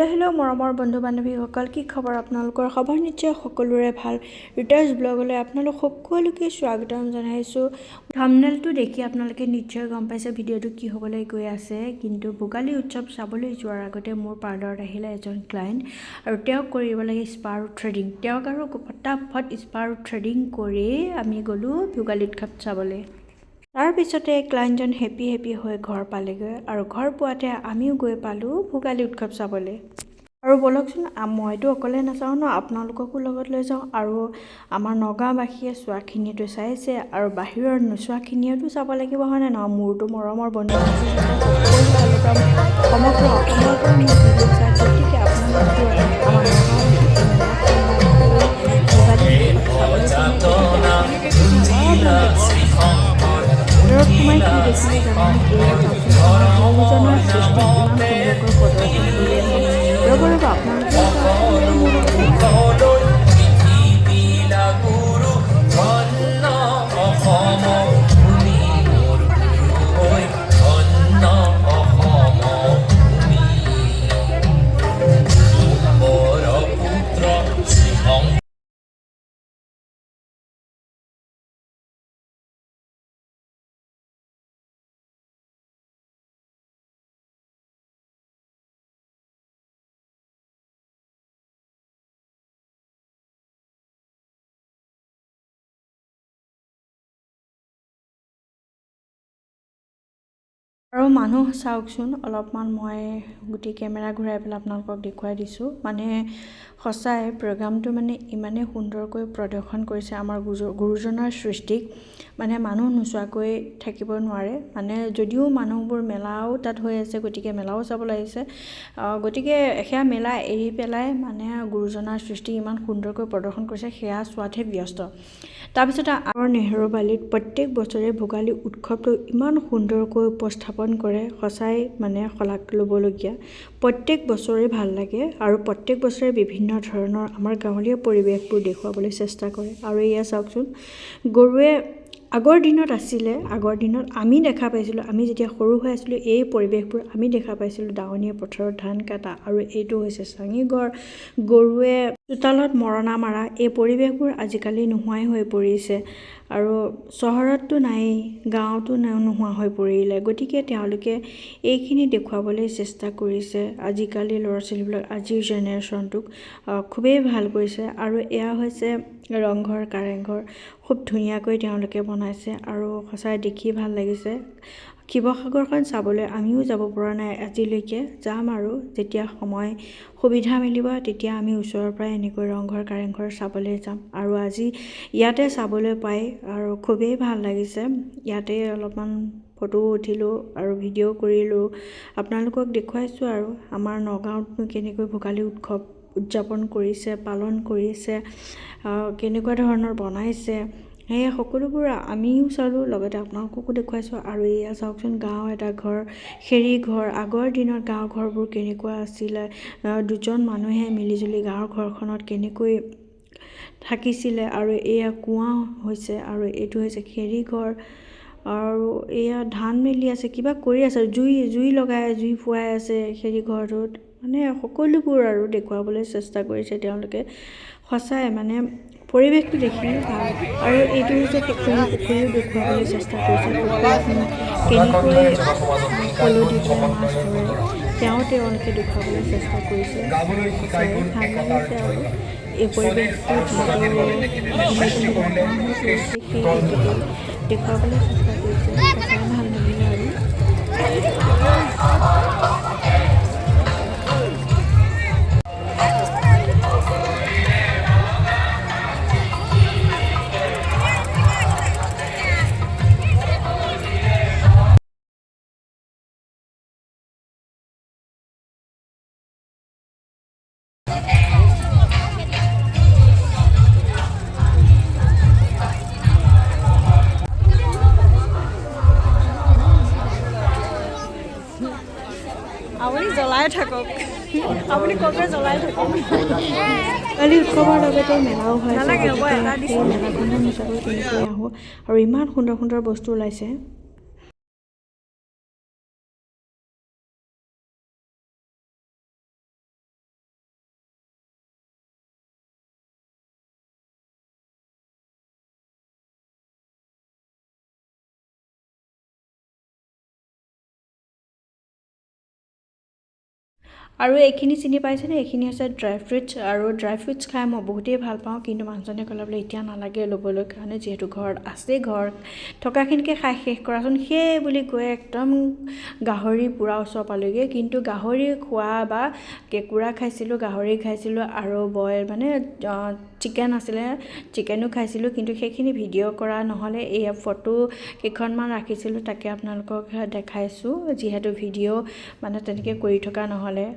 Hello' hello' মৰমৰ বন্ধু বান্ধৱীসকল, কি খবৰ আপোনালোকৰ? খবৰ নিশ্চয় সকলোৰে ভাল। ৰিটাৰ্ছ ব্লগলৈ আপোনালোক সকলোকে স্বাগতম জনাইছোঁ। থাম্বনেইলটো দেখি আপোনালোকে নিশ্চয় গম পাইছে ভিডিঅ'টো কি হ'বলৈ গৈ আছে। কিন্তু ভোগালী উৎসৱ চাবলৈ যোৱাৰ আগতে মোৰ পাৰ্লাৰত আহিলে এজন ক্লায়েণ্ট আৰু তেওঁক কৰিব লাগে স্পা আৰু থ্ৰেডিং। তেওঁক আৰু ফটাফট স্পা আৰু থ্ৰেডিং কৰি আমি গ'লোঁ ভোগালী উৎসৱ চাবলৈ। তাৰপিছতে ক্লায়েণ্টজন হেপী হেপী হৈ ঘৰ পালেগৈ আৰু ঘৰ পোৱাতে আমিও গৈ পালোঁ ভোগালী উৎসৱ চাবলৈ। আৰু ব'লকচোন, মইতো অকলে নাচাওঁ ন, আপোনালোককো লগত লৈ যাওঁ। আৰু আমাৰ নগাঁওবাসীয়ে চোৱাখিনিয়েতো চাইছে আৰু বাহিৰৰ নোচোৱাখিনিয়েতো চাব লাগিব, হয়নে নহয়? মোৰতো মৰমৰ বন্ধু বান্ধৱীসকল সকলো ফালৰ পৰা, সমগ্ৰ অসমৰ পৰা মোৰ ভিডিঅ' চায়। গতিকে আপোনালোকো আমাৰ নগাঁওবাসী এই ভোগালী উৎসৱ চাবলৈ যোৱা নাই, গতিকে আপোনালোককো মই অলপমান ভিতৰত সোমাই কি দেখিলোঁ জানেনে? এয়া চাওকচোন, আমাৰ গুৰুজনাৰ সৃষ্টিক ইমান সুন্দৰকৈ প্ৰদৰ্শন কৰি আছে। ৰ'ব ৰ'ব, আপোনালোকেও চাওকচোন আৰু মোৰ লগতে। পৃথিৱীলা গুৰু ধন্য অসম ভূমি, মোৰ গুৰু ঐ ধন্য অসম ভূমি। বৰ পুত্ৰ শ্ৰীশংকৰ। আৰু মানুহ চাওকচোন অলপমান, মই গোটেই কেমেৰা ঘূৰাই পেলাই আপোনালোকক দেখুৱাই দিছোঁ। মানে সঁচাই প্ৰগ্ৰামটো মানে ইমানেই সুন্দৰকৈ প্ৰদৰ্শন কৰিছে আমাৰ গুৰুজনাৰ সৃষ্টিক, মানে মানুহ নোচোৱাকৈ থাকিব নোৱাৰে। মানে যদিও মানুহবোৰ মেলাও তাত হৈ আছে, গতিকে মেলাও চাবলৈ আহিছে, গতিকে সেয়া মেলা এৰি পেলাই মানে গুৰুজনাৰ সৃষ্টি ইমান সুন্দৰকৈ প্ৰদৰ্শন কৰিছে, সেয়া চোৱাতহে ব্যস্ত। তাৰপিছত আমাৰ নেহেৰুবালিত প্ৰত্যেক বছৰে ভোগালী উৎসৱটো ইমান সুন্দৰকৈ উপস্থাপন কৰে, সঁচাই মানে শলাগ ল'বলগীয়া। প্ৰত্যেক বছৰে ভাল লাগে আৰু প্ৰত্যেক বছৰে বিভিন্ন ধৰণৰ আমাৰ গাঁৱলীয়া পৰিৱেশবোৰ দেখুৱাবলৈ চেষ্টা কৰে। আৰু এয়া চাওকচোন, গৰুৱে আগৰ দিনত আছিলে, আগৰ দিনত আমি দেখা পাইছিলোঁ, আমি যেতিয়া সৰু হৈ আছিলোঁ এই পৰিৱেশবোৰ আমি দেখা পাইছিলোঁ। দাৱনীয়ে পথাৰত ধান কাটা আৰু এইটো হৈছে চাঙিঘৰ, গৰুৱে চোতালত মৰণা মাৰা, এই পৰিৱেশবোৰ আজিকালি নোহোৱাই হৈ পৰিছে। আৰু চহৰততো নায়েই, গাঁৱতো নোহোৱা হৈ পৰিলে। গতিকে তেওঁলোকে এইখিনি দেখুৱাবলৈ চেষ্টা কৰিছে আজিকালি ল'ৰা ছোৱালীবিলাক, আজিৰ জেনেৰেশ্যনটোক খুবেই ভাল কৰিছে। আৰু এয়া হৈছে ৰংঘৰ, কাৰেংঘৰ, খুব ধুনীয়াকৈ তেওঁলোকে বনাইছে আৰু সঁচাই দেখি ভাল লাগিছে। শিৱসাগৰখন চাবলৈ আমিও যাব পৰা নাই আজিলৈকে, যাম আৰু যেতিয়া সময় সুবিধা মিলিব তেতিয়া আমি ওচৰৰ পৰাই এনেকৈ ৰংঘৰ, কাৰেংঘৰ চাবলৈ যাম। আৰু আজি ইয়াতে চাবলৈ পাই আৰু খুবেই ভাল লাগিছে। ইয়াতে অলপমান ফটোও উঠিলোঁ আৰু ভিডিঅ' কৰিলোঁ, আপোনালোকক দেখুৱাইছোঁ। আৰু আমাৰ নগাঁৱতনো কেনেকৈ ভোগালী উৎসৱ উদযাপন কৰিছে, পালন কৰিছে, কেনেকুৱা ধৰণৰ বনাইছে, সেই সকলোবোৰ আমিও চালোঁ, লগতে আপোনালোককো দেখুৱাইছোঁ। আৰু এয়া চাওকচোন, গাঁৱৰ এটা ঘৰ, খেৰী ঘৰ। আগৰ দিনত গাঁৱৰ ঘৰবোৰ কেনেকুৱা আছিলে, দুজন মানুহে মিলিজুলি গাঁৱৰ ঘৰখনত কেনেকৈ থাকিছিলে। আৰু এয়া কুঁৱা হৈছে আৰু এইটো হৈছে খেৰী ঘৰ। আৰু এয়া ধান মেলি আছে, কিবা কৰি আছে, জুই লগাই জুই ফুৱাই আছে খেৰী ঘৰটোত। মানে সকলোবোৰ আৰু দেখুৱাবলৈ চেষ্টা কৰিছে তেওঁলোকে। সঁচাই মানে পৰিৱেশটো দেখি ভাল। আৰু এইটো হৈছে পুখুৰী, পুখুৰীও দেখুৱাবলৈ চেষ্টা কৰিছে। পুখুৰীত কেনেকৈ পল দি পেলাই মাছ ধৰে, তেওঁলোকে দেখুৱাবলৈ চেষ্টা কৰিছে। সঁচাই ভাল লাগিছে। আৰু এই পৰিৱেশটো যিহেতু দিনে দিনে নোহোৱা হৈ গৈছে, সেই হেতুকে দেখুৱাবলৈ চেষ্টা কৰিছে। সঁচাই ভাল লাগিলে। আৰু আপুনি জ্বলাই থাকক, আপুনি কবে জ্বলাই থাকক। ভোগালী উৎসৱৰ লগতে মেলাও হৈ আছে। নালাগে, হ'ব, গতিকে এটা সেই দিছোঁ। মেলাখনো নোচোৱাকৈ কেনেকৈ আহোঁ? আৰু ইমান সুন্দৰ সুন্দৰ বস্তু ওলাইছে। আৰু এইখিনি চিনি পাইছেনে? এইখিনি হৈছে ড্ৰাই ফ্ৰুটছ। আৰু ড্ৰাই ফ্ৰুটছ খাই মই বহুতেই ভাল পাওঁ, কিন্তু মানুহজনে ক'লে বোলে এতিয়া নালাগে ল'বলৈ কাৰণে, যিহেতু ঘৰত আছেই, ঘৰত থকাখিনিকে খাই শেষ কৰাচোন। সেই বুলি কৈ একদম গাহৰি পোৰা ওচৰ পালোগৈ। কিন্তু গাহৰি খোৱা বা কেঁকুৰা খাইছিলোঁ, গাহৰি খাইছিলোঁ আৰু বইল মানে চিকেন আছিলে, চিকেনো খাইছিলোঁ, কিন্তু সেইখিনি ভিডিঅ' কৰা নহ'লে। এয়া ফটো কেইখনমান ৰাখিছিলোঁ, তাকে আপোনালোকক দেখাইছোঁ, যিহেতু ভিডিঅ' মানে তেনেকৈ কৰি থকা নহ'লে।